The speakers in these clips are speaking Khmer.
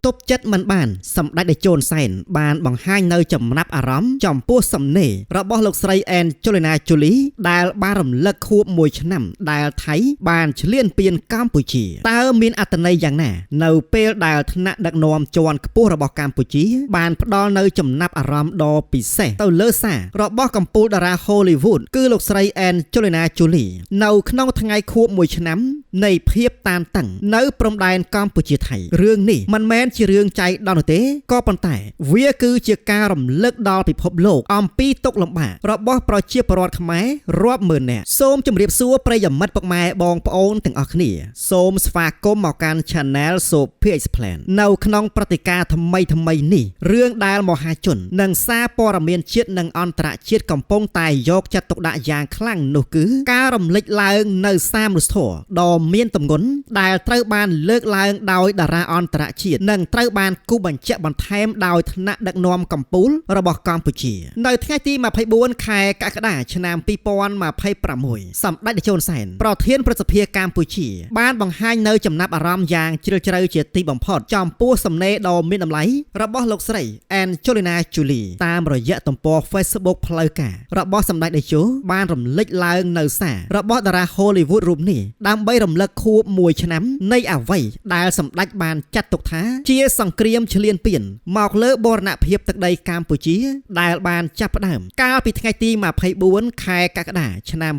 ទប់ចិត្តមិនបានសម្ដេចតេជោហ៊ុនសែនបានបង្ហាញនៅចំណាប់អារម្មណ៍ចំពោះសំណេររបស់លោកស្រីអែនជូលីណាជូលីដែលបានរំលឹកខួប1ឆ្នាំដែលថៃបានឈ្លានពានកម្ពុជាតើមានអត្ថន័យយ៉ាងណានៅពេលដែលថ្នាក់ដឹកនាំជាន់ខ្ពស់របស់កម្ពុជាបានផ្ដល់នៅចំណាប់អារម្មណ៍ដ៏ពិសេសទៅលើសាររបស់កំពូលតារា Hollywood គឺលោកស្រីអែនជូលីណាជូលីនៅក្នុងថ្ងៃខួប1ឆ្នាំនៃភាពតានតឹងនៅព្រំដែនកម្ពុជាថៃរឿងនេះមិនមែនជារឿងចៃដន្យនោះទេក៏ប៉ុន្តែវាគឺជាការរំលឹកដល់ពិភពលោកអំពីទុក្ខលំបាករបស់ប្រជាពលរដ្ឋខ្មែររាប់ម៉ឺននាក់សូមជម្រាបសួរប្រិយមិត្តពុកម៉ែបងប្អូនទាំងអស់គ្នាសូមស្វាគមន៍មកកាន់ Channel Sophie Explain នៅក្នុងព្រឹត្តិការណ៍ថ្មីៗនេះរឿងដែលមហាជននិងសារព័ត៌មានជាតិនិងអន្តរជាតិកំពុងតែយកចិត្តទុកដាក់យ៉ាងខ្លាំងនោះគឺការរំលេចឡើងនៅសារមនុស្សធម៌ដ៏មានទម្ងន់ដែលត្រូវបានលើកឡើងដោយតារាអន្តរជាតិនិងត្រូវបានគូសបញ្ជាក់បន្ថែមដោយថ្នាក់ដឹកនាំកម្ពុជារបស់កម្ពុជានៅថ្ងៃទី24ខែកក្កដាឆ្នាំ2026សម្ដេចតេជោហ៊ុនសែនប្រធានប្រសិទ្ធភាពកម្ពុជាបានបង្ហាញនៅចំណាប់អារម្មណ៍យ៉ាងជ្រាលជ្រៅជាទីបំផុតចំពោះសំណេរដ៏មានតម្លៃរបស់លោកស្រីអែនជូលីណាជូលីតាមរយៈទំព័រ Facebook ផ្លូវការរបស់សម្ដេចតេជោបានរំលេចឡើងនៅសាររបស់តារា Hollywood រូបនេះដើម្បីរំលឹកខួប1ឆ្នាំនៃអ្វីដែលសម្ដេចបានចាត់ទុកថាជាសង្គ្រាមឈ្លានពានមកលើបូរណភាពទឹកដីកម្ពុជាដែលបានចាប់ផ្ដើមកាលពីថ្ងៃទី24ខែកក្កដាឆ្នាំ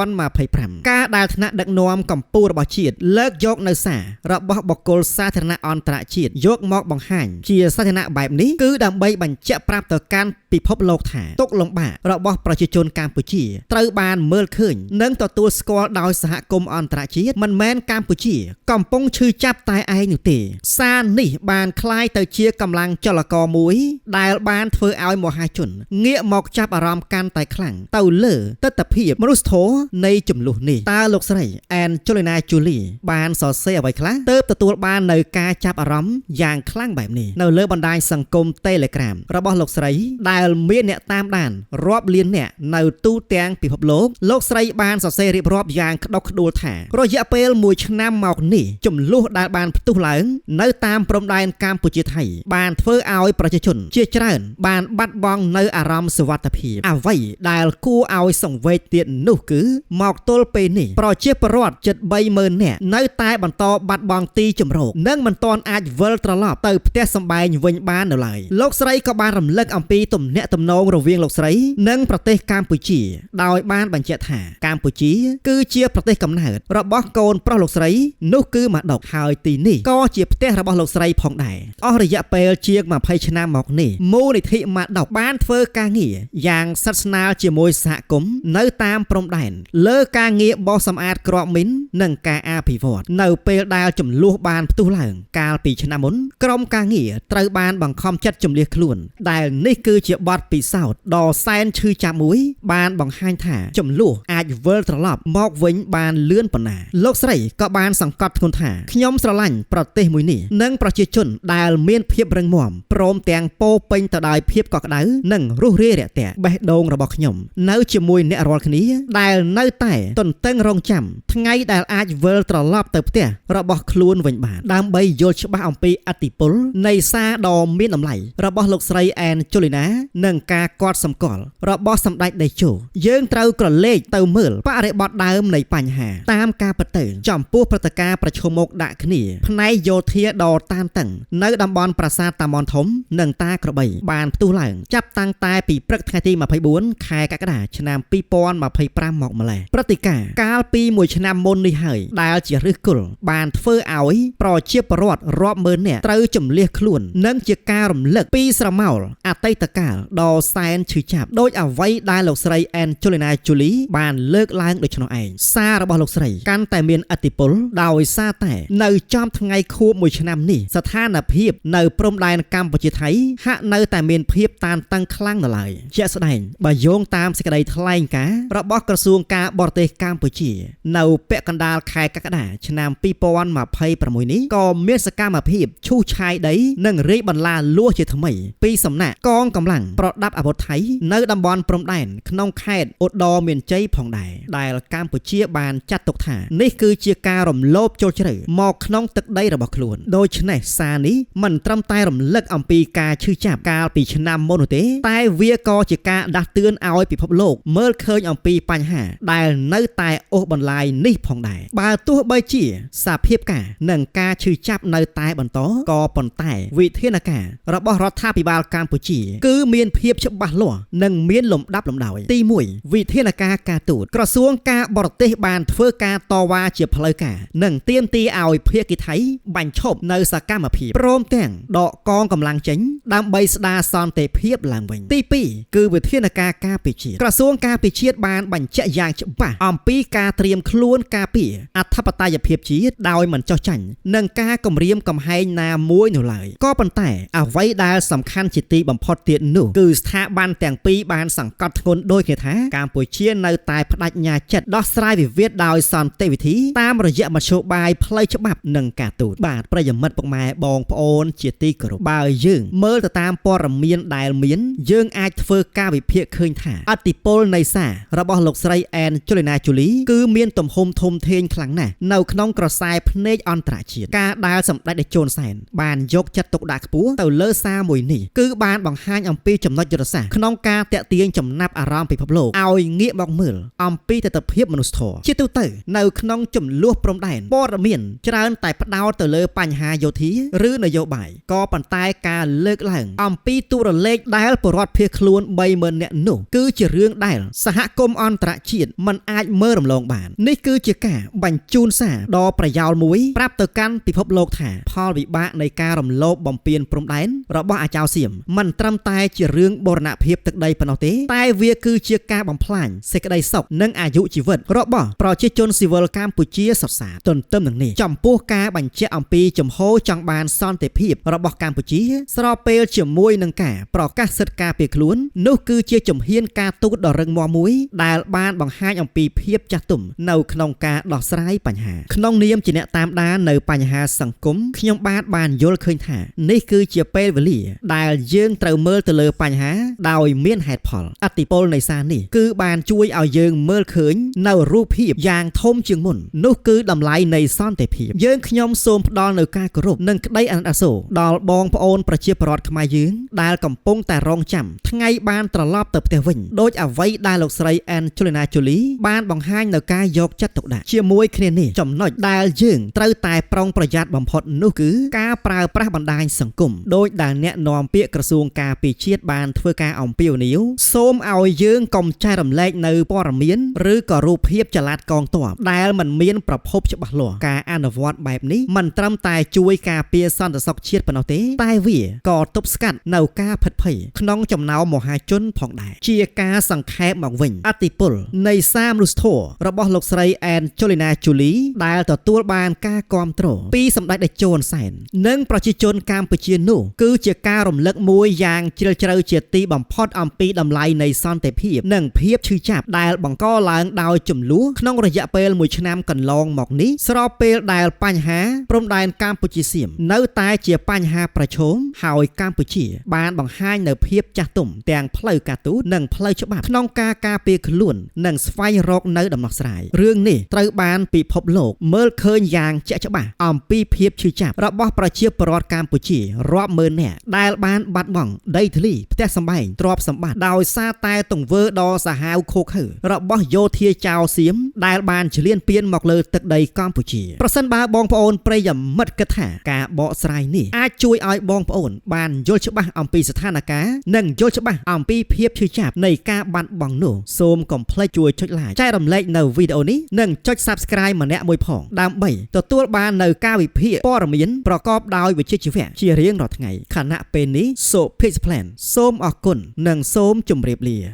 2025ការដែលថ្នាក់ដឹកនាំកម្ពុជារបស់ជាតិលើកយកនៅសាររបស់បុគ្គលសាធារណៈអន្តរជាតិយកមកបង្ហាញជាសាធារណៈបែបនេះគឺដើម្បីបញ្ជាក់ប្រាប់ទៅកាន់ពិភពលោកថាទុក្ខលំបាករបស់ប្រជាជនកម្ពុជាត្រូវបានមើលឃើញនិងទទួលស្គាល់ដោយសហគមន៍អន្តរជាតិមិនមែនកម្ពុជាកំពុងឈឺចាប់តែឯងនោះទេសារនេះបានក្លាយទៅជាកម្លាំងចលករមួយដែលបានធ្វើឲ្យមហាជនងាកមកចាប់អារម្មណ៍កាន់តែខ្លាំងទៅលើទិដ្ឋភាពមនុស្សធម៌នៃចំនួននេះតើលោកស្រីអែនជូលីណាជូលីបានសរសេរអ្វីខ្លះទើបទទួលបាននៅការចាប់អារម្មណ៍យ៉ាងខ្លាំងបែបនេះនៅលើបណ្ដាញសង្គម Telegram របស់លោកស្រីដែលមានអ្នកតាមដានរាប់លានអ្នកនៅទូទាំងពិភពលោកលោកស្រីបានសរសេររៀបរាប់យ៉ាងក្តុកក្តួលថារយៈពេល1ឆ្នាំមកនេះចំនួនដែលបានផ្ទុះឡើងនៅតាមព្រំដែនកម្ពុជាថៃបានធ្វើឲ្យប្រជាជនជាច្រើនបានបាត់បង់នៅអារម្មណ៍សុវត្ថិភាពអ្វីដែលគួរឲ្យសង្វេគទៀតនោះគឺមកទល់ពេលនេះប្រជាពលរដ្ឋជិត30000នាក់នៅតែបន្តបាត់បង់ទីជម្រកនិងមិនទាន់អាចវិលត្រឡប់ទៅផ្ទះសម្បែងវិញបាននៅឡើយលោកស្រីក៏បានរំលឹកអំពីទំនាក់ទំនងរវាងលោកស្រីនិងប្រទេសកម្ពុជាដោយបានបញ្ជាក់ថាកម្ពុជាគឺជាប្រទេសកំណើតរបស់កូនប្រុសលោកស្រីនោះគឺម៉ាដុកហើយទីនេះក៏ជាផ្ទះរបស់លោកស្រីផងដែរអស់រយៈពេលជាង20ឆ្នាំមកនេះមូលនិធិម៉ាដុកបានធ្វើការងារយ៉ាងស្និទ្ធស្នាលជាមួយសហគមន៍នៅតាមព្រំដែនលើការងារបោសសម្អាតគ្រាប់មីននិងការអភិវឌ្ឍនៅពេលដែលចំនួនបានផ្ទុះឡើងកាលពីឆ្នាំមុនក្រុមការងារត្រូវបានបង្ខំចិត្តជំលះខ្លួនដែលនេះគឺជាបទពិសោធន៍ដ៏សែនឈឺចាប់មួយបានបង្ហាញថាចំនួនអាចវិលត្រឡប់មកវិញបានលឿនប៉ុណ្ណាលោកស្រីក៏បានសង្កត់ធ្ងន់ថាខ្ញុំស្រឡាញ់ប្រទេសមួយនេះនិងប្រជាជនដែលមានភាពរឹងមាំព្រមទាំងពោពេញទៅដោយភាពកក់ក្ដៅនិងរុះរាយរាក់ទាក់បេះដូងរបស់ខ្ញុំនៅជាមួយអ្នករាល់គ្នាដែលនៅតែទន្ទឹងរង់ចាំថ្ងៃដែលអាចវិលត្រឡប់ទៅផ្ទះរបស់ខ្លួនវិញបានដើម្បីយល់ច្បាស់អំពីឥទ្ធិពលនៃសារដ៏មានតម្លៃរបស់លោកស្រីអែនជូលីណានិងការកត់សម្គាល់របស់សម្ដេចតេជោយើងត្រូវក្រឡេកទៅមើលបរិបទដើមនៃបញ្ហាតាមការពិតទៅចំពោះព្រឹត្តិការណ៍ប្រឈមមុខដាក់គ្នាផ្នែកយោធាដ៏តានតឹងនៅតំបន់ប្រាសាទតាមាន់ធំនិងតាក្របីបានផ្ទុះឡើងចាប់តាំងតែពីព្រឹកថ្ងៃទី24ខែកក្កដាឆ្នាំ2025មកម្ល៉េះព្រឹត្តិការណ៍កាលពី1ឆ្នាំមុននេះហើយដែលជាឫសគល់បានធ្វើឲ្យប្រជាពលរដ្ឋរាប់ម៉ឺននាក់ត្រូវជម្លៀសខ្លួននិងជាការរំលឹកពីស្រមោលអតីតកាលដ៏សែនឈឺចាប់ដោយអ្វីដែលលោកស្រីអែនជូលីណាជូលីបានលើកឡើងដូច្នោះឯងសាររបស់លោកស្រីកាន់តែមានឥទ្ធិពលដោយសារតែនៅចំថ្ងៃខួប1ឆ្នាំនេះស្ថានភាពនៅព្រំដែនកម្ពុជាថៃហាក់នៅតែមានភាពតានតឹងខ្លាំងនៅឡើយជាក់ស្ដែងបើយោងតាមសេចក្តីថ្លែងការណ៍របស់ក្រសួងការបរទេសកម្ពុជានៅពាក់កណ្ដាលខែកក្កដាឆ្នាំ2026នេះក៏មានសកម្មភាពឈូសឆាយដីនិងរាយបន្លាលួសជាថ្មីពីសំណាក់កងកម្លាំងប្រដាប់អាវុធថៃនៅតំបន់ព្រំដែនក្នុងខេត្តឧត្តរមានជ័យផងដែរដែលកម្ពុជាបានចាត់ទុកថា នេះគឺជាការរំលោភចូលជ្រៅមកក្នុងទឹកដីរបស់ខ្លួនដូច្នេះសារនេះមិនត្រឹមតែរំលឹកអំពីការឈឺចាប់កាលពីឆ្នាំមុននោះទេតែវាក៏ជាការដាស់តឿនឲ្យពិភពលោកមើលឃើញអំពីបញ្ហាដែលនៅតែអូសបន្លាយនេះផងដែរបើទោះបីជាសភាពការនិងការឈឺចាប់នៅតែបន្តក៏ប៉ុន្តែវិធានការរបស់រដ្ឋាភិបាលកម្ពុជាគឺមានភាពច្បាស់លាស់និងមានលំដាប់លំដោយទី1វិធានការការទូតក្រសួងការបរទេសបានធ្វើការតវ៉ាជាផ្លូវការនិងទាមទារឲ្យភាគីថៃបញ្ឈប់នៅសកម្មភាពព្រមទាំងដកកងកម្លាំងចេញដើម្បីស្ដារសន្តិភាពឡើងវិញទី2គឺវិធានការការពារជាតិក្រសួងការពារជាតិបានបញ្ជាក់យ៉ាងច្បាស់អំពីការត្រៀមខ្លួនការពារអធិបតេយ្យភាពជាតិដោយមិនចុះចាញ់នឹងការគំរាមកំហែងណាមួយនោះឡើយក៏ប៉ុន្តែអ្វីដែលសំខាន់ជាទីបំផុតទៀតនោះគឺស្ថាប័នទាំងពីរបានសង្កត់ធ្ងន់ដូចគ្នាថាកម្ពុជានៅតែបដិញ្ញាចិត្តដោះស្រាយវិវាទដោយសន្តិវិធីតាមរយៈមធ្យោបាយផ្លូវច្បាប់និងការទូតបាទប្រិយមិត្តពុកម៉ែបងប្អូនជាទីគោរពបើយើងមើលទៅតាមព័ត៌មានដែលមានយើងអាចធ្វើការវិភាគឃើញថាឥទ្ធិពលនៃសាររបស់លោកស្រីអែនជូលីណាជូលីគឺមានទំហំធំធេងខ្លាំងណាស់នៅក្នុងក្រសែភ្នែកអន្តរជាតិការដែលសម្ដេចតេជោហ៊ុនសែនបានយកចិត្តទុកដាក់ខ្ពស់ទៅលើសារមួយនេះគឺបានបង្ហាញអំពីចំណុចយុទ្ធសាស្ត្រក្នុងការទាក់ទាញចំណាប់អារម្មណ៍ពិភពលោកឲ្យងាកមកមើលអំពីទិដ្ឋភាពមនុស្សធម៌ជាទូទៅនៅក្នុងចំនួនព្រំដែនព័ត៌មានច្រើនតែផ្ដោតទៅលើបញ្ហាយោធាឬនយោបាយក៏ប៉ុន្តែការលើកឡើងអំពីទូរលេខដែលពលរដ្ឋភៀសខ្លួន 30,000 នាក់នោះគឺជារឿងដែលសហគមន៍អន្តរជាតិមិនអាចមើលរំលងបាននេះគឺជាការបញ្ជូនសារដ៏ប្រយោលមួយប្រាប់ទៅកាន់ពិភពលោកថាផលវិបាកនៃការរំលោភបំពានព្រំដែនរបស់អាចោសៀមមិនត្រឹមតែជារឿងបូរណភាពទឹកដីប៉ុណ្ណោះទេតែវាគឺជាការបំផ្លាញសេចក្តីសុខនិងអាយុជីវិតរបស់ប្រជាជនស៊ីវិលកម្ពុជាសុទ្ធសាធទន្ទឹមនឹងនេះចំពោះការបញ្ជាក់អំពីជំហរចង់បានសន្តិភាពរបស់កម្ពុជាស្របពេលជាមួយនឹងការប្រកាសសិទ្ធិការពារខ្លួននោះគឺជាជំហានការទូតដ៏រឹងមាំមួយដែលបានបង្ហាញអំពីភាពចាស់ទុំនៅក្នុងការដោះស្រាយបញ្ហាក្នុងនាមជាអ្នកតាមដាននៅបញ្ហាសង្គមខ្ញុំបាទបានយល់ឃើញថានេះគឺជាពេលវេលាដែលយើងត្រូវមើលទៅលើបញ្ហាដោយមានហេតុផលឥទ្ធិពលនៃសារនេះគឺបានជួយឲ្យយើងមើលឃើញនៅរូបភាពយ៉ាងធំជាងមុននោះគឺតម្លៃនៃសន្តិភាពយើងខ្ញុំសូមផ្ដល់នៅការគោរពនិងក្តីអាណិតអាសូរដល់បងប្អូនប្រជាពលរដ្ឋខ្មែរយើងដែលកំពុងតែរងចាំថ្ងៃបានត្រឡប់ទៅផ្ទះវិញដោយអ្វីដែលលោកស្រីអែនជូលីណាជូលីបានបង្ហាញនៅការយកចិត្តទុកដាក់ជាមួយគ្នានេះចំណុចដែលយើងត្រូវតែប្រុងប្រយ័ត្នបំផុតនោះគឺការប្រើប្រាស់បណ្ដាញសង្គមដោយដែលអ្នកនាំពាក្យក្រសួងការពារជាតិបានធ្វើការអំពាវនាវសូមឲ្យយើងកុំចែករំលែកនៅព័ត៌មានឬក៏រូបភាពចល័តកងទ័ពដែលមិនមានប្រភពច្បាស់លាស់ការអនុវត្តបែបនេះមិនត្រឹមតែជួយការពារសន្តិសុខជាតិប៉ុណ្ណោះទេតែវាក៏ទប់ស្កាត់នៅការភិតភ័យក្នុងចំណោមមហាជនផងដែរជាការសង្ខេបមកវិញឥទ្ធិពលនៃសារមនុស្សធម៌របស់លោកស្រីអែនជូលីណាជូលីដែលទទួលបានការគាំទ្រពីសម្ដេចតេជោហ៊ុនសែននិងប្រជាជនកម្ពុជានោះគឺជាការរំលឹកមួយយ៉ាងជ្រាលជ្រៅជាទីបំផុតអំពីតម្លៃនៃសន្តិភាពនិងភាពឈឺចាប់ដែលបង្កឡើងដោយចំនួនក្នុងរយៈពេលមួយឆ្នាំកន្លងមកនេះស្របពេលដែលបញ្ហាព្រំដែនកម្ពុជាសៀមនៅតែជាបញ្ហាប្រឈមហើយកម្ពុជាបានបង្ហាញនៅភាពចាស់ទុំទាំងផ្លូវការទូតនិងផ្លូវច្បាប់ក្នុងការការពារខ្លួននិងស្វែងរកនៅដំណោះស្រាយរឿងនេះត្រូវបានពិភពលោកមើលឃើញយ៉ាងជាក់ច្បាស់អំពីភាពឈឺចាប់របស់ប្រជាពលរដ្ឋកម្ពុជារាប់ម៉ឺននាក់ដែលបានបាត់បង់ដីធ្លីផ្ទះសម្បែងទ្រព្យសម្បត្តិដោយសារតែទង្វើដ៏សាហាវឃោរឃៅរបស់យោធាចៅសៀមដែលបានឈ្លានពានមកលើទឹកដីកម្ពុជាប្រសិនបើបងប្អូនប្រិយមិត្តគិតថាការបកស្រាយនេះអាចជួយឲ្យបងប្អូនបានយល់ច្បាស់អំពីស្ថានភាពនិងយល់ច្បាស់អំពីភាពឈឺចាប់នៃការបាត់បង់នោះសូមកុំភ្លេចជួយចុច like ចែករំលែកនៅវីដេអូនេះនិងចុច Subscribe ម្នាក់មួយផងដើម្បីទទួលបាននៅការវិភាគព័ត៌មានប្រកបដោយវិជ្ជាជីវៈជារៀងរាល់ថ្ងៃខណៈពេលនេះសុភិស Plan សូមអរគុណនិងសូមជម្រាបលា។